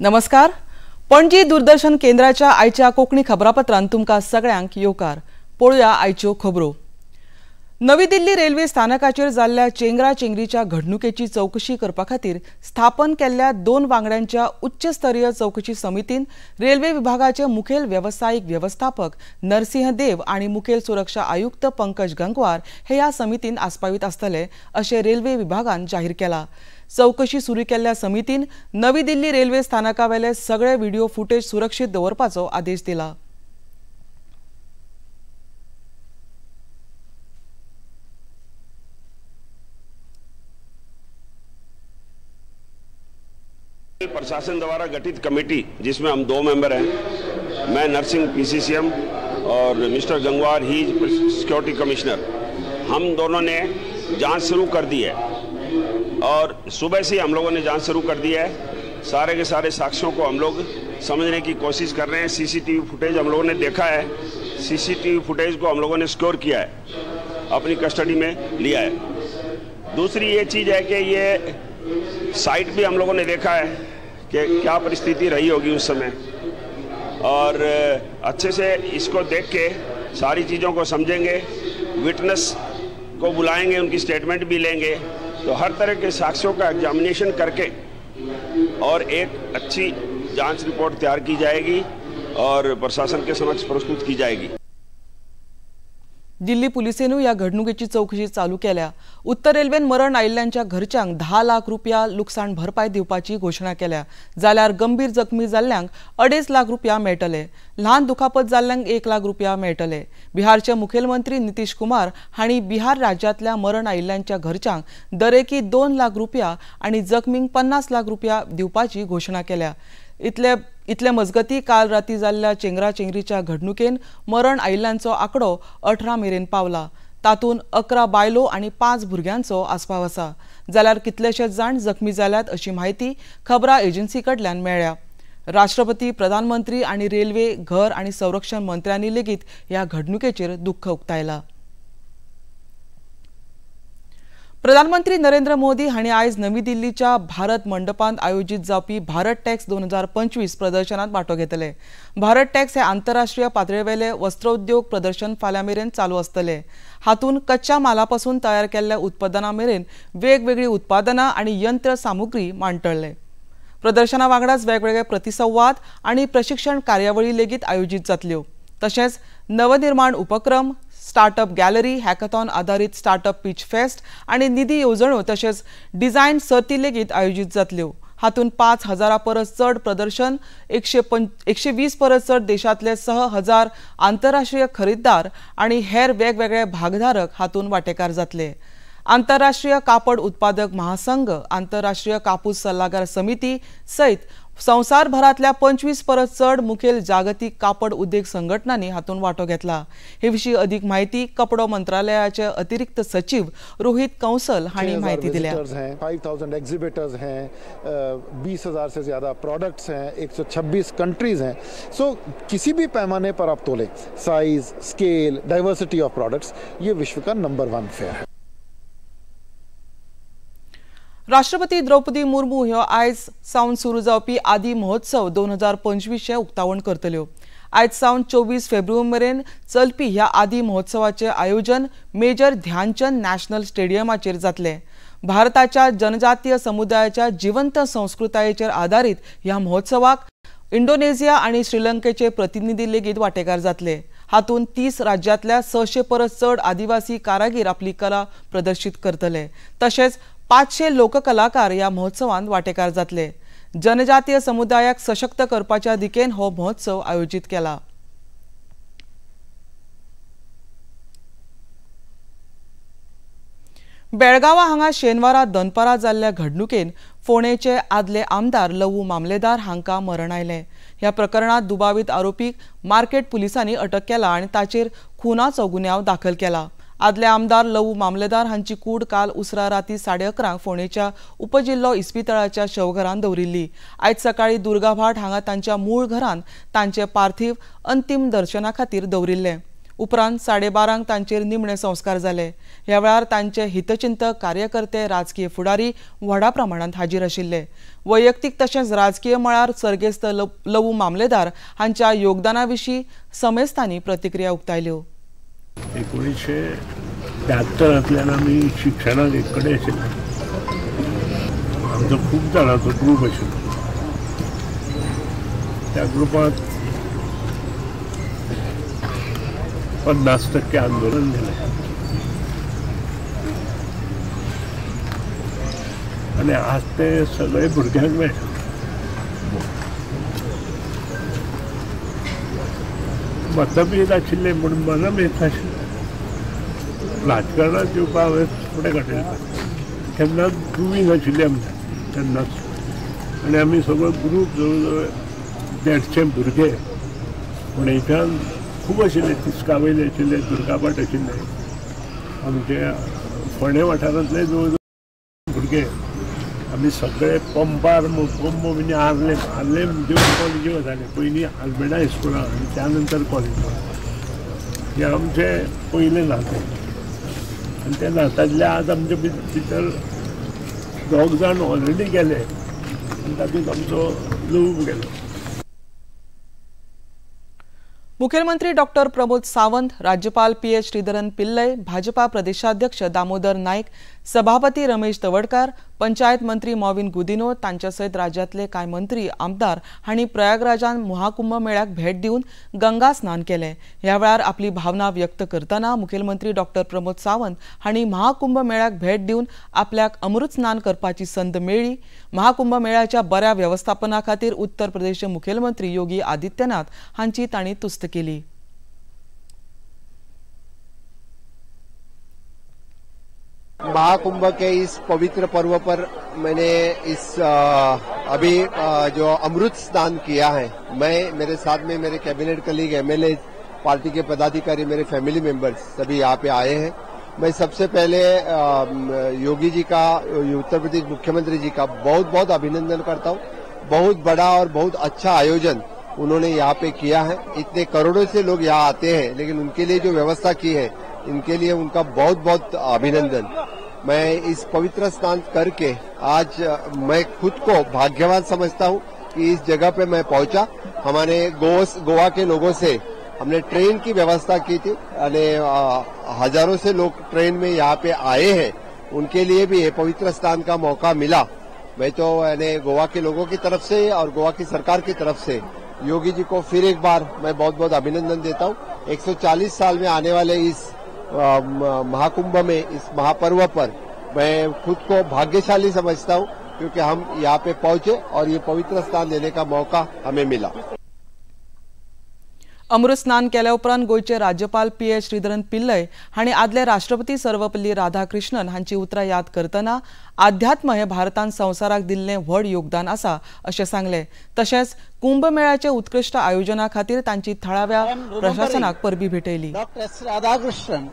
नमस्कार, पणजी दूरदर्शन केंद्राच्या आयच्या कोंकणी खबरापत्रांत तुमकां सगळ्यांक येवकार। पळोवया आयच्यो खबरो। नवी दिल्ली रेल्वे स्थानकाचेर जाल्ल्या चेंगरा चेंगरीच्या घडणुकेची चवकशी करपा खातीर स्थापन केल्ल्या 2 वांगड्यांच्या उच्चस्तरीय चवकशी समितीन रेल्वे विभागाचे मुखेल वेवसायीक वेवस्थापक नरसिंह देव आनी मुखेल सुरक्षा आयुक्त पंकज गंगवार हे ह्या समितीन आस्पावीत आसतले अशें रेल्वे विभागान जाहीर केला। चवकशी सुरू केल्ल्या समितीन नवी दिल्ली रेल्वे स्थानकावेले सगळे व्हिडिओ फुटेज सुरक्षीत दवरपाचो आदेश दिला। प्रशासन द्वारा गठित कमेटी, जिसमें हम 2 मेंबर हैं, मैं नरसिंह पीसीसीएम और मिस्टर गंगवार ही सिक्योरिटी कमिश्नर, हम दोनों ने जांच शुरू कर दी है और सुबह से हम लोगों ने जांच शुरू कर दी है। सारे के सारे साक्ष्यों को हम लोग समझने की कोशिश कर रहे हैं। सीसीटीवी फुटेज हम लोगों ने देखा है, सीसीटीवी फुटेज को हम लोगों ने सिक्योर किया है, अपनी कस्टडी में लिया है। दूसरी ये चीज़ है कि ये साइट भी हम लोगों ने देखा है कि क्या परिस्थिति रही होगी उस समय, और अच्छे से इसको देख के सारी चीज़ों को समझेंगे, विटनेस को बुलाएंगे, उनकी स्टेटमेंट भी लेंगे, तो हर तरह के साक्ष्यों का एग्जामिनेशन करके और एक अच्छी जांच रिपोर्ट तैयार की जाएगी और प्रशासन के समक्ष प्रस्तुत की जाएगी। दिल्ली पुलिसेनूय ह्या घडणुकेची चवकशी चालू केल्या। उत्तर रेल्वेन मरण आयिल्ल्यांच्या घरच्यांक 10 लाख रुपया लुकसाण भरपाय दिवपाची घोशणा केल्या, जाल्यार गंभीर जखमी जाल्ल्यांक 2.5 लाख रुपया मेळटले, ल्हान दुखापत जाल्ल्यांक 1 लाख रुपया मेळटले। बिहारचे मुखेलमंत्री नितीश कुमार हांणी बिहार राज्यांतल्या मरण आयिल्ल्यांच्या घरच्यांक दरेकी 2 लाख रुपया आनी जखमींक 50 लाख रुपया दिवपाची घोशणा केल्या। इतले मजगती काल राती जाल्ल्या चेंगरा चेंगरीच्या घडणुकेन मरण आयिल्ल्यांचो आंकडो 18 मेरेन पावला। तातूंत 11 बायलो आनी 5 भुरग्यांचो आस्पाव आसा, जाल्यार कितलेशेच जाण जखमी जाल्यात अशी म्हायती खबरां एजन्सी कडल्यान मेळ्ळ्या। राष्ट्रपती, प्रधानमंत्री आनी रेल्वे, घर आनी संरक्षण मंत्र्यांनी लेगीत ह्या घडणुकेचेर दुख्ख उक्तायला। प्रधानमंत्री नरेंद्र मोदी हांणी आयज नवी दिल्लीच्या भारत मंडपांत आयोजीत जावपी भारत टॅक्स 2025 प्रदर्शनात वांटो घेतले। भारत टॅक्स हे आंतरराष्ट्रीय पातळेवेले वस्त्रोद्योग प्रदर्शन फाल्यां मेरेन चालू आसतले। हातूंत कच्च्या मालापासून तयार केल्ल्या उत्पादनां मेरेन वेगवेगळी उत्पादनां आनी यंत्र सामुग्री मांडटले। प्रदर्शना वांगडाच वेगवेगळे प्रतिसंवाद आनी प्रशिक्षण कार्यावळी लेगीत आयोजीत जातल्यो। तशेंच नवनिर्माण उपक्रम, स्टार्टअप गॅलरी, हॅकथॉन आधारित स्टार्टअप पिच फेस्ट आणि निधी येवजण्यो तशेंच डिझायन सर्ती लेगीत आयोजीत जातल्यो। हातूंत 5000 परस चड प्रदर्शन, 120 परस चड देशांतले 6000 आंतरराष्ट्रीय खरेदीदार आणि हेर वेगवेगळे भागधारक हातूंत वांटेकार जातले। आंतरराष्ट्रीय कापड उत्पादक महासंघ, आंतरराष्ट्रीय कापूस सल्लागार समिती सयत संवसारभरांतल्या 25 परस चड मुखेल जागतिक कापड उद्योग संघटनांनी हातूंत वांटो घेतला। हे विशीं अदीक म्हायती कपडो मंत्रालयाचे अतिरिक्त सचिव रोहित कंसल हांणी म्हायती दिल्या। 5000 एग्जिबिटर्स हैं, 20,000 से ज़्यादा प्रोडक्ट्स हैं, 126 कंट्रीज हैं। सो किसी भी पैमाने पर आप तोलें, size, scale, diversity of products, ये विश्व का नंबर 1 फेयर है। राष्ट्रपती द्रौपदी मुर्मू ह्यो आयज सावन सुरू जावपी आदी महोत्सव 2025 उक्तावण करतल्यो। आयज सावन 24 फेब्रुवारी मेरेन चलपी ह्या आदी महोत्सवाचें आयोजन मेजर ध्यानचंद नॅशनल स्टेडियमाचेर जातलें। भारताच्या जनजातीय समुदायाच्या जिवंत संस्कृतायेचेर आदारीत ह्या महोत्सवाक इंडोनेशिया आनी श्रीलंकेचे प्रतिनिधी लेगीत वांटेकार जातले। हातूंत 30 राज्यांतल्या 600 परस चड आदिवासी कारागीर आपली कला प्रदर्शीत करतले। तशेंच 500 लोककलाकार ह्या महोत्सवांत वांटेकार जातले। जनजातीय समुदायाक सशक्त करपाच्या दिकेन हो महोत्सव आयोजीत केला। बेळगांवा हांगा शेनवारा दनपारा जाल्ल्या घडणुकेन फोंडेचे आदले आमदार लवू मामलेदार हांकां मरण आयलें। ह्या प्रकरणांत दुबावीत आरोपीक मार्केट पुलिसांनी अटक केला आनी ताचेर खुनाचो गुन्यांव दाखल केला। आदले आमदार लवू मामलेदार हांची कूड काल उसरा राती 11:30 फोंडेच्या उपजिल्लो इस्पितळाच्या शवघरांत दवरिल्ली। आयज सकाळी दुर्गाभाट हांगा तांच्या मूळ घरांत तांचे पार्थिव अंतीम दर्शना खातीर दवरिल्लें। उपरांत 12:30 तांचेर निमणे संस्कार जाले. ह्या वेळार तांचे हितचिंतक, कार्यकर्ते, राजकीय फुडारी व्हडा प्रमाणांत हाजीर आशिल्ले. वैयक्तीक तशेंच राजकीय मळार सर्गेस्त लवू मामलेदार हांच्या योगदाना विशीं समेस्तांनी प्रतिक्रिया उक्तायल्यो. 1973 आमी शिक्षणाक एक कडेन आशिल्ले. आमचो खूब जाणांचो ग्रूप आशिल्लो. त्या ग्रुपांत 50% आंदोलन केलें आनी आज ते सगळे भुरग्यांक मेळटा. मतभेद आशिल्ले म्हूण मनभेद आशिल्ले. राजकारणात येवपा हांवें फुडें काडलें, केन्नाच दुवी नाशिल्ली आमच्या तेन्नाच. आनी आमी सगळो ग्रूप जवळ जवळ 150 भुरगे फोंडेच्यान खूब आशिल्ले. तिस्का वयले आशिल्ले, दुर्गाभाट आशिल्ले, आमचे फोंडे वाठारांतले जवळ जवळ भुरगे. आमी सगळे पंपार पंप म्हणजे आर्लेम आर्लेम देवन कॉलेजी वताले. पयलीं आल्मेडा हायस्कुलाक आनी त्या नंतर कॉलेजीक. हे आमचे पयले नातें आनी त्या नात्यांतले आज आमचे भितर 2 जाण ऑलरेडी गेले आनी तातूंत आमचो लवू गेलो. मुख्यमंत्री डॉक्टर प्रमोद सावंत, राज्यपाल पी.एच. श्रीधरन पिल्लय, भाजपा प्रदेशाध्यक्ष दामोदर नाईक, सभापती रमेश तवडकार, पंचायत मंत्री मॉविन गुदिनो तांच्या सयत राज्यांतले कांय मंत्री, आमदार हांणी प्रयागराजान महाकुंभ मेळ्याक भेट दिवन गंगा स्नान केलें. ह्या वेळार आपली भावना व्यक्त करतना मुख्यमंत्री डॉक्टर प्रमोद सावंत हांणी महाकुंभ मेळ्याक भेट दिवन आपल्याक अमृत स्नान करपाची संद मेळ्ळी. महाकुंभ मेळ्याच्या बऱ्या वेवस्थापना खातीर उत्तर प्रदेशचे मुख्यमंत्री योगी आदित्यनाथ हांची तांणी तुस्त केली. महाकुंभ के इस पवित्र पर्व पर मैंने इस अभी जो अमृत स्नान किया है, मैं, मेरे साथ में मेरे कैबिनेट कलीग, एमएलए, पार्टी के पदाधिकारी, मेरे फैमिली मेंबर्स सभी यहाँ पे आए हैं. मैं सबसे पहले योगी जी का, उत्तर प्रदेश मुख्यमंत्री जी का बहुत बहुत अभिनंदन करता हूँ. बहुत बड़ा और बहुत अच्छा आयोजन उन्होंने यहाँ पे किया है. इतने करोड़ों से लोग यहाँ आते हैं, लेकिन उनके लिए जो व्यवस्था की है, इनके लिए उनका बहुत बहुत अभिनंदन. मैं इस पवित्र स्नान करके आज मैं खुद को भाग्यवान समझता हूँ कि इस जगह पे मैं पहुँचा. हमारे गोवा के लोगों से हमने ट्रेन की व्यवस्था की थी, यानी हजारों से लोग ट्रेन में यहाँ पे आए हैं, उनके लिए भी ये पवित्र स्नान का मौका मिला. मैं तो यानी गोवा के लोगों की तरफ से और गोवा की सरकार की तरफ से योगी जी को फिर एक बार मैं बहुत बहुत अभिनंदन देता हूँ. 140 साल में आने वाले इस महाकुंभ में, इस महापर्व पर मैं खुद को भाग्यशाली समझता हूँ, क्योंकि हम यहाँ पे पहुंचे और ये पवित्र स्थान लेने का मौका हमें मिला. अमृत स्नान केल्या उपरांत गोंयचे राज्यपाल पी.एच. श्रीधरन पिल्लय हांणी आदले राष्ट्रपती सर्वपल्ली राधाकृष्णन हांची उतरां याद करतना आध्यात्म हे भारतान संवसाराक दिल्लें व्हड योगदान आसा अशें सांगलें. तशेंच कुंभमेळ्याचे उत्कृश्ट आयोजना खातीर तांची थळाव्या प्रशासनाक परबी भेटयली. Doctor S Radhakrishnan,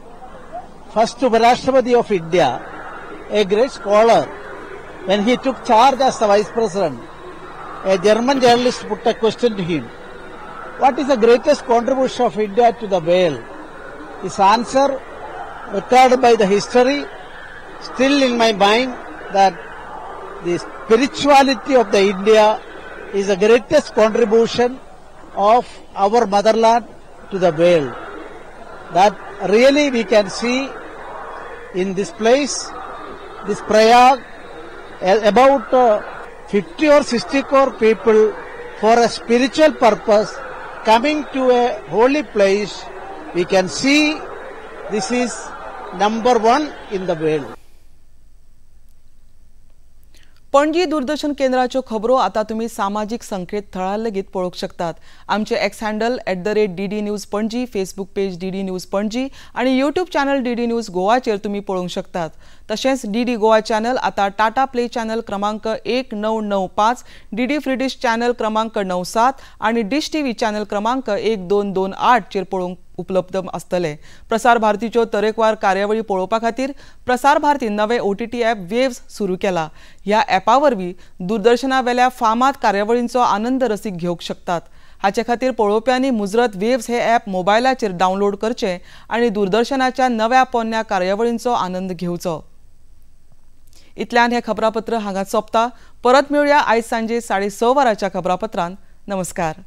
first Uparashtrapati of India, a great scholar, when he took charge as the vice president, a German journalist put a question to him. What is the greatest contribution of India to the world? His answer, recorded by the history, still in my mind, that the spirituality of the India is the greatest contribution of our motherland to the world. That really we can see in this place, this Prayag, about 50 or 60 crore people for a spiritual purpose coming to a holy place. We can see this is number 1 in the world. Panaji Doordarshan केंद्राच्यो खबरो आता तुम्ही सामाजिक संकेतथळार लेगीत पळोवंक शकतात. आमचे X handle @DD News Panaji, Facebook page DD News Panaji आणि YouTube channel DD news गोवाचेर तुम्ही पळोवंक शकतात. तशेंच DD Goa channel आता टाटा प्ले चॅनल क्रमांक 1995, DD free dish channel क्रमांक 97 आणि डिश टीव्ही चॅनल क्रमांक 1228 चेर पळोवंक उपलब्ध आसतले. प्रसार भारतीच्यो तरेकवार कार्यावळी पळोवपा खातीर प्रसार भारतीन नवे OTT app वेव्स सुरू केला. ह्या ॲपा वरवीं दूरदर्शना वेल्या फामाद कार्यावळींचो आनंद रसीक घेवंक शकतात. हाचे खातीर पळोवप्यांनी मुजरत वेव्स हे ॲप मोबायलाचेर डावनलोड करचें आनी दूरदर्शनाच्या नव्या पोन्न्या कार्यावळींचो आनंद घेवचो. इतल्यान हे खबरापत्र हांगा सोंपता. परत मेळुया आयज सांजे 6:30 वरांच्या खबरापत्रान. नमस्कार.